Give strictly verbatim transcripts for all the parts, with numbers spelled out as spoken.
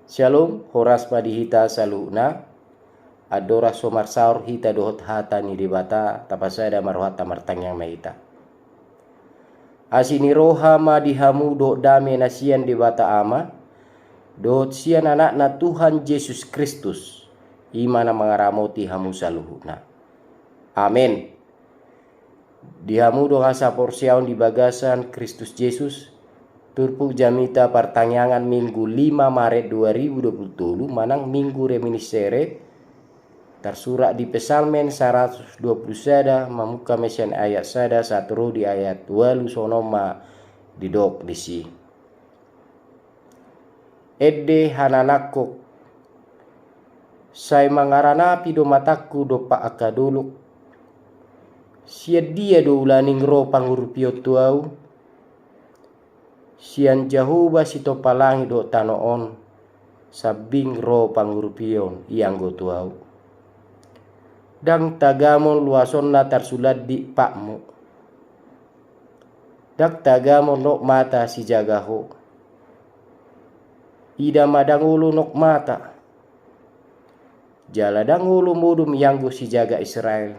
Syalom, horas ma di hita saluhutna. Andorang so marsaor hita dohot hata ni Debata, tapasada ma rohanta, martangiang ma hita. Asi ni roha ma di hamu dohot dame na sian Debata Ama dohot sian Anakna Tuhan Jesus Kristus, i ma na mangaramoti hamu saluhutna. Amen. Di hamu dongan saporseaon di bagasan Kristus Jesus, turpuk jamita partangiangan Minggu lima Maret dua ribu dua puluh tolu, manang Minggu Reminiscere, tarsurat di Psalmen saratus dua puluh sada, mamungka ma sian ayat sada sahat ro di ayat ualu, songon on ma didok disi. Ende hananangkok, sai mangaranapi do matangku dompak angka dolok. Sian dia do ulaning ro pangurupion tu ahu? Sian Jahowa sitompa langit dohot tano on, sambing ro pangurupion i anggo tu ahu. Ndang tagamon luasonna tarsulat di patmu. Ndang tagamon nok mata sijaga ho. Ida ma ndang olo nok mata. Jala ndang olo modom i anggo sijaga Israel.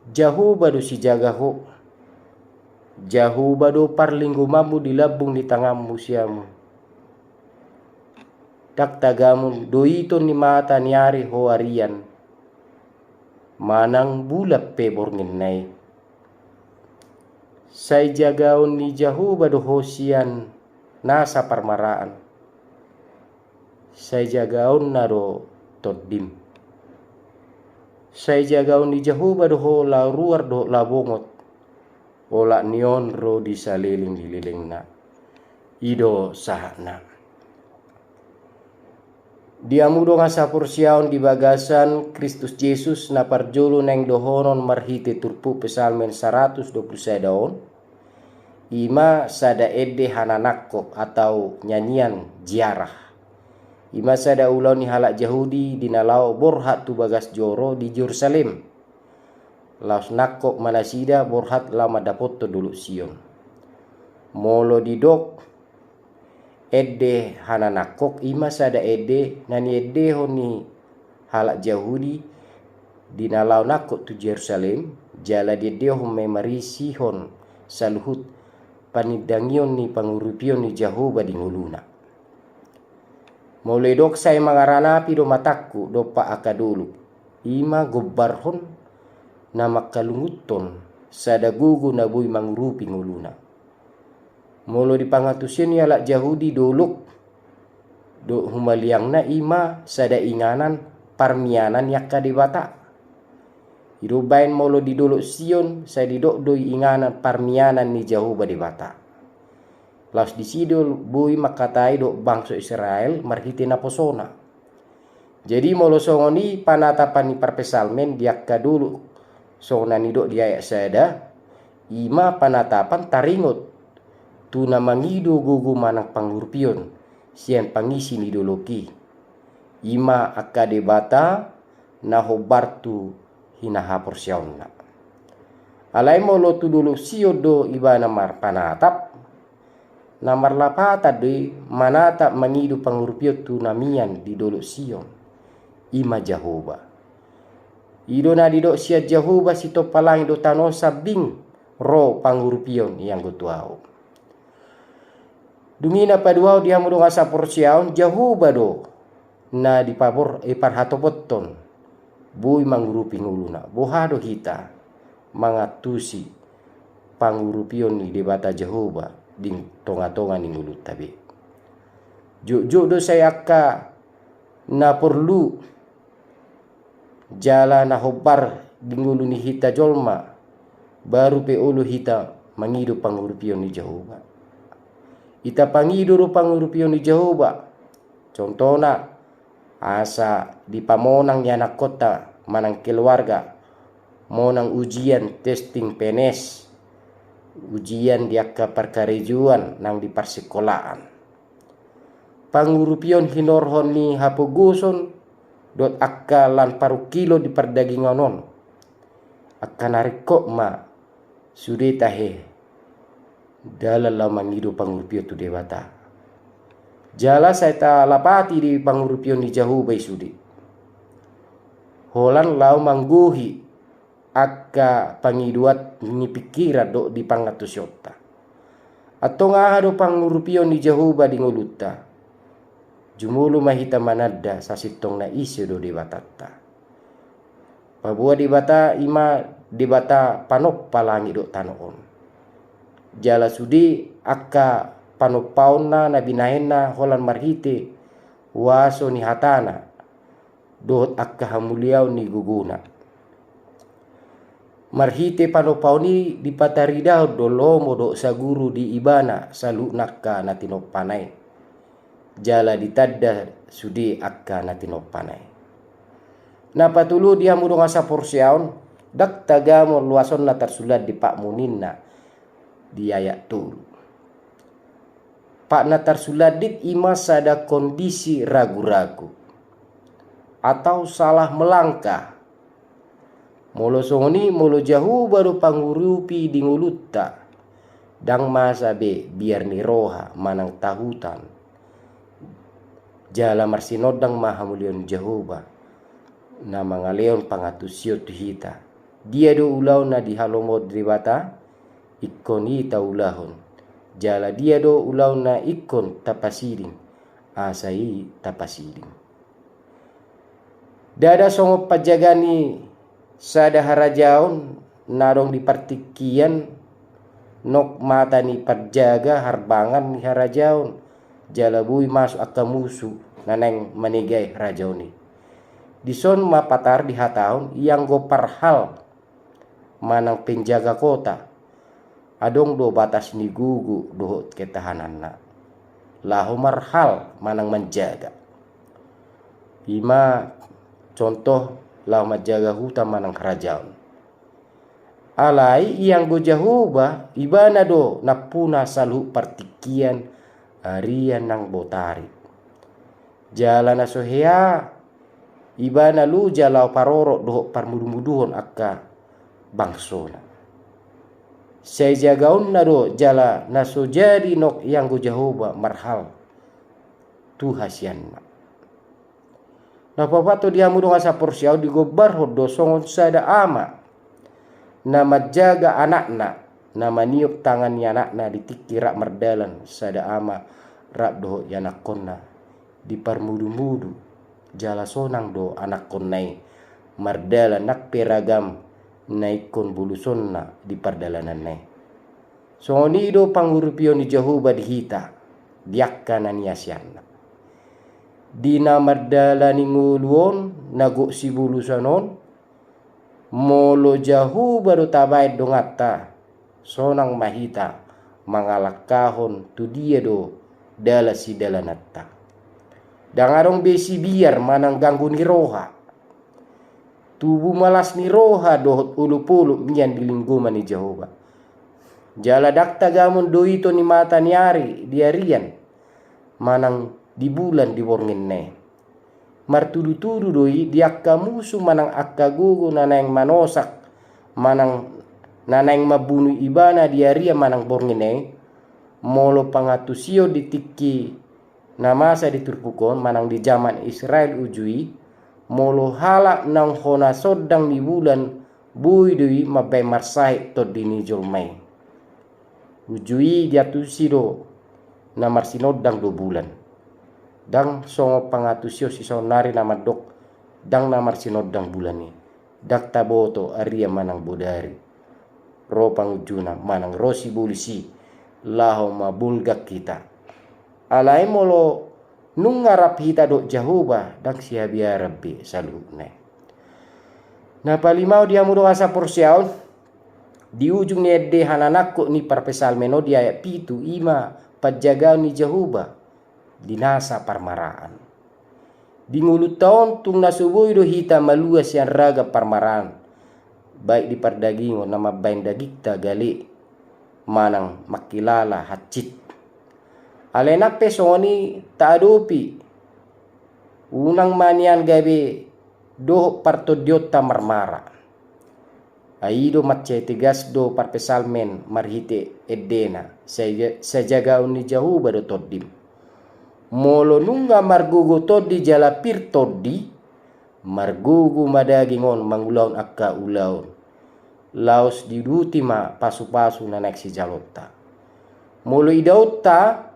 Jahowa do sijaga ho. Jahowa do parlinggomanmu di lambung ni tanganmu siamun. Ndang tagamon do iton ni mata ni ari ho arian, manang bulan pe bornginna i. Sai jagaon ni Jahowa do ho sian nasa parmaraan. Sai jagaonna do tondim. Sai jagaon ni Jahowa do ho laho ruar dohot laho bongot. Olat ni on ro di saleleng ni lelengna. I do sahatna. Di hamu dongan saporseaon di bagasan Kristus Jesus, na parjolo naeng dohonon marhite turpuk Psalmen saratus dua puluh sada on, i ma sada ende hananangkok atau nyanyian ziarah. I ma sada ulaon ni halak Jahudi di na laho borhat tu bagas joro di Jerusalem. Laos nangkok ma nasida borhat laho mandapothon dolok Sion. Molo didok ende hananangkok, i ma sada ende na niendehon ni halak Jahudi di na laho nangkok tu Jerusalem, jala diendehon ma i marisihon saluhut panindangion ni pangurupion ni Jahowa di ngoluna. Molo didok sai mangaranapi do matangku dompak angka dolok, i ma gombarhon na mangkalunguthon sada gogo na boi mangurupi ngoluna. Molo di pangantusion ni halak Jahudi, dolok dohot humaliangna i ma sada inganan parmianan ni angka debata. I do umbahen molo di dolok Sion sai didok do i inganan parmianan ni Jahowa Debata. Laos disi do boi mangkatai dohot bangso Israel marhite naposona. Jadi molo songon i panatapan ni parpsalmen di angka dolok songon na nidok di ayat sada, i ma panatapan taringot tu na mangido gogo manang pangurupion sian pangisi ni dolok i, i ma angka debata na hombar tu hinahaporseaonna. Alai molo tu dolok Sion do ibana marpanatap, na marlapatan do i manatap mangido pangurupion tu na mian di dolok Sion, i ma Jahowa. I do na didok sian Jahowa sitompa langit dohot tano on, sambing ro pangurupion i anggo tu ahu. Dung i na paduahon di hamu dongan saporseaon, Jahowa do na dipabor-, diparhatopothon boi mangurupi ngoluna. Boha do hita mangantusi pangurupion ni Debata Jahowa di tongatonga ni ngolunta be? Jotjot do sai angka na porlu jala na hombar di ngolu ni hita jolma, baru pe olo hita mangido pangurupion ni Jahowa. Hita pangido do pangurupion ni Jahowa. Contohna, asa dipamonang ianakkonta manang keluarga, monang ujian, testing, penes, ujian di angka parkarejoan nang di parsikolaan. Pangurupion hinorhon ni hapogoson dohot angka lan parungkilon di pardagingon on. Angka na ringkot ma sude tahe dalan laho mangido pangurupion tu Debata. Jala sai talapati di pangurupion ni Jahowa i sude, holan laho manggohi angka pangidoan ni pingkiran dohot di pangantusionta. Antong aha do pangurupion ni Jahowa di ngolunta? Jumolo ma hita mananda sasintongna ise do Debatanta. Paboa Debata i ma Debata panompa langit dohot tano on. Jala sude angka panompaonna na binahenna holan marhite huaso ni hatana dohot angka hamuliaon ni gogona. Marhite panompaon i dipataridahon do lomo dohot saguru di ibana saluhutna angka na tinompana i. Jala ditanda sude angka na tinompana i. Na patolu di hamu dongan saporseaon, ndang tagamon luasonna tarsulandit, pak, ninna di ayat tolu. Pak, na tarsulandit i ma sada kondisi ragu-ragu atau salah melangkah. Molo songon i, molo Jahowa do pangurupi di ngolunta, ndang masa be biar ni roha manang tahutan. Jala marsinondang ma hamuliaon Jahowa na mangalehon pangantusion tu hita. Dia do ulaon na dihalomohon Debata? Ingkon i taulahon. Jala dia do ulaon na ingkon tapasiding, asa i tapasiding. Ndada songon panjaga ni sada harajaon na adong di partingkian nang mata ni panjaga harbangan ni harajaon, jala boi masuk angka musu na naeng manegai harajaon i. Dison ma patar dihatahon ianggo parhal manang penjaga kota. Adong do batas ni gogo dohot ketahananna laho marhal manang manjaga. I ma contoh laho manjaga huta manang harajaon. Alai ianggo Jahowa, ibana do nampuna saluhut partingkian, arian nang botari. Jala na so hea ibana loja laho parorot dohot parmudu-muduhon angka bangsona. Sai jagaonna do jala na so jadi nang ianggo Jahowa marhal tu hasianna. Na paopat di hamu dongan saporseaon, digombarhon do songon sada ama na manjaga anakna, na maniop tangan ni anakna di tingki rap mardalan sada ama rap dohot ianakkonna di parmudu-mudu, jala sonang do anakkonna i mardalan nang pe ragam na ingkon bolusonna di pardalananna i. Songon i do pangurupion ni Jahowa di hita di angka na niasianna. Di na mardalani ngolu on na gok sibolusan on, molo Jahowa do tabaen donganta, sonang ma hita mangalangkahon tu dia do dalan sidalananta. Ndang adong be sibiar manang ganggu ni roha, tubu ma las ni roha dohot olop-olop mian di linggoman ni Jahowa. Jala ndang tagamon do ito ni mata ni ari di arian manang di bulan di borngin na i. Martudu-tudu do i di angka musu manang angka gogo na naeng manosak manang na naeng mambunu ibana di arian manang borngin na i. Molo pangantusion di tingki na masa di turpuk on manang di jaman Israel uju i, molo halak naung hona sondang ni bulan, boi do i mambaen marsahit tondi ni jolma i. Uju i diantusi do na marsinondang do bulan. Ndang songon pangantusion sisaonnari na mandok ndang na marsinondang bulan i. Ndang taboto arian manang bodari. Ro pangujuna manang ro sibolis i laho mabolgang hita. Alai molo nunga rap hita dohot Jahowa, ndang sihabiaran be saluhutna i. Na palimahon di hamu dongan saporseaon, di ujung ni ende hananangkok ni parpsalmen on di ayat pitu, i ma panjagaon ni Jahowa di nasa parmaraan. Di ngolunta on tung na so boi do hita malua sian ragam parmaraan, baik di pardagingon na mambaen dagingta gale manang mangkilala hansit. Alai nang pe songon i taadopi, unang ma nian gabe dohot partondionta marmara. Ai i do mansai tegas do parpsalmen marhite endena, sai, sai jagaon ni Jahowa do tondim. Molo nunga margogo tondi jala pir tondi, margogo ma daging on mangulahon angka ulaon. Laos diuduti ma pasupasu na naeng sijaloonta. Molo idaonta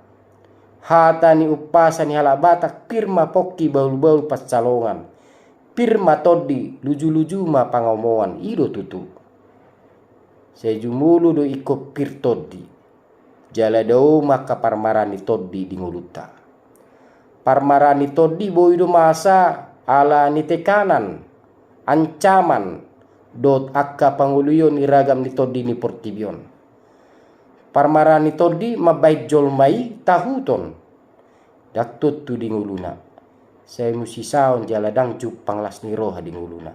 hata ni umpasa ni halak Batak, pir ma pongki bahulbahul pansalongan, pir ma tondi, lujuluju ma pangomoan, i do tutu. Sai jumolo do ingkon pir tondi, jala dao ma angka parmaraan ni tondi di ngolunta. Parmaraan ni tondi boi do masa ala ni tekanan, ancaman, dohot angka pangoluion ni ragam ni tondi ni portibi on. Parmaraan ni tondi mambahen jolma i tahuton, ndang tontu di ngoluna, sai musisaon jala ndang jumpang las ni roha di ngoluna.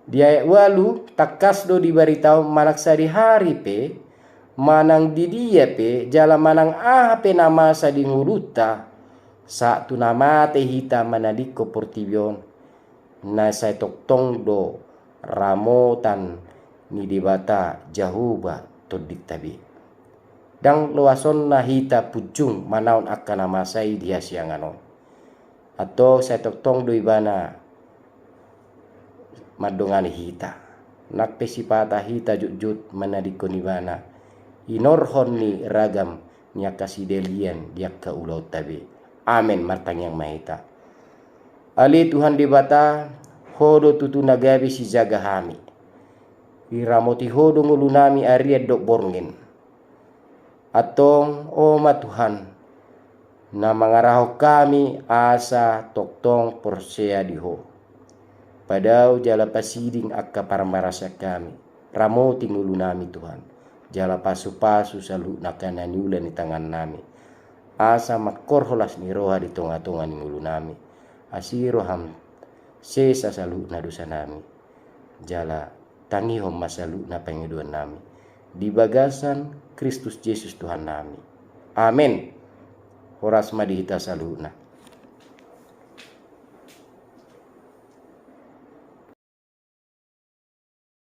Di ayat ualu, tangkas do dibaritaon manang sadihari pe, manang di dia pe, jala manang aha pe na masa di ngolunta, sahat tu na mate hita manadingkon portibi on, na sai tongtong do ramotan ni Debata Jahowa tondinta be. Ndang loasonna hita punjung manaon angka na masa i di hasiangan on. Antong sai tongtong do Ibana mandongani hita. Nang pe sipata hita jotjot manadingkon Ibana, inorhon ni ragam ni angka sidalian di angka ulaonta be. Amen. Martangiang ma hita. Ale Tuhan Debata, Ho do tutu na gabe sijaga hami. Diramoti Ho do ngolunami arian dohot borngin. Antong, O ma Tuhan, na mangarahon hami asa tongtong porsea di Ho. Padao jala pasiding angka parmaraan sian hami. Ramoti ngolunami, Tuhan, jala pasupasu saluhut angka na niula ni tangannami, asa mangkorhon las ni roha di tongatonga ni ngolunami. Asi roham sesa saluhut na dosanami, jala tangihon ma saluhut na pangidoannami. Di bagasan Kristus Jesus Tuhannami. Amen. Horas ma di hita saluhutna.